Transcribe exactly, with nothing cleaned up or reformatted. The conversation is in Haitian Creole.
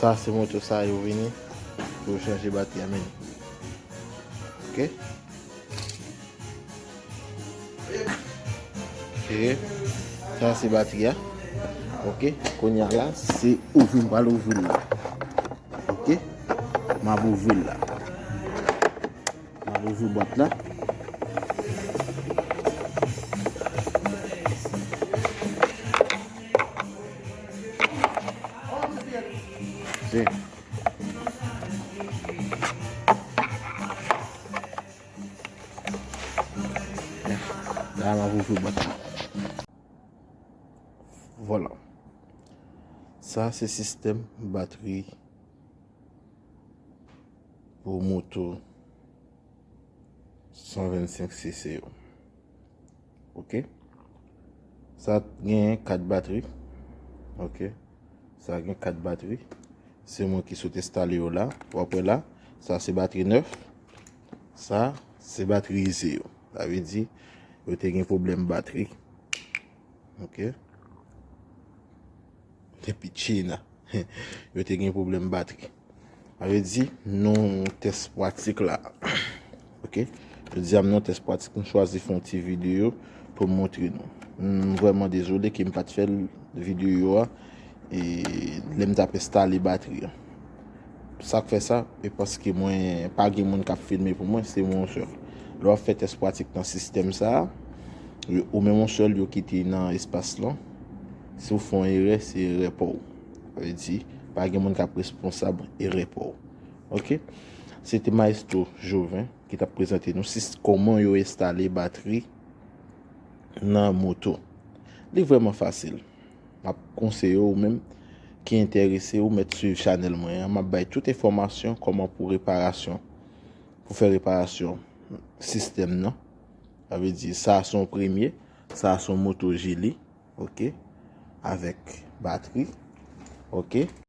Sa se moto sa yo vini pou yo chanje batri a, men. Ok. Ok. Sa se batri a. Ok. Kounye a la, se ouvri, m pral ouvri l la. Ok. M ap ouvri l la. M ap ouvri bwat la. Se. La, m ap ouvri bwat la. Vwala. Sa se sistèm batri pou moto san vennsenk C C yo. Ok. Sa gen kat batri. Ok. Sa gen kat batri. Se mwen ki sot enstale yo la. W ap wè la, sa se batri nèf. Sa se batri ize yo. Sa vle di, yo te gen pwoblèm batri. Ok. Depi China. Yo te gen pwoblèm batri. Sa vle di, nou tès pratik la. Ok. Jodi a, m nan tès pratik, m chwazi fè yon ti videyo pou m montre nou. M vrèman dezole ke m pa t fè l videyo a, e lè m t ap enstale batri a. Sa k fè sa, e paske mwen pa gen moun k ap filme pou mwen, se mwen yon sèl. Lè w ap fè tès pratik nan sistèm sa a, yo, ou menm yon sèl yo kite nan espas lan. Si w fè yon erè, se erè pa w. Sa vle di, pa gen moun k ap responsab erè pa w. Ok? Se te Maestro Joven ki t ap prezante nou sis-, kòman yo enstale batri nan moto. Li vrèman fasil. M ap konseye w, ou menm ki enterese, ou mèt swiv chanèl mwen an. M ap bay tout enfòmasyon kòman pou reparasyon, pou fè reparasyon sistèm nan. Sa vle di, sa a se yon premye, sa a se yon moto Geely, ok, avèk batri, ok.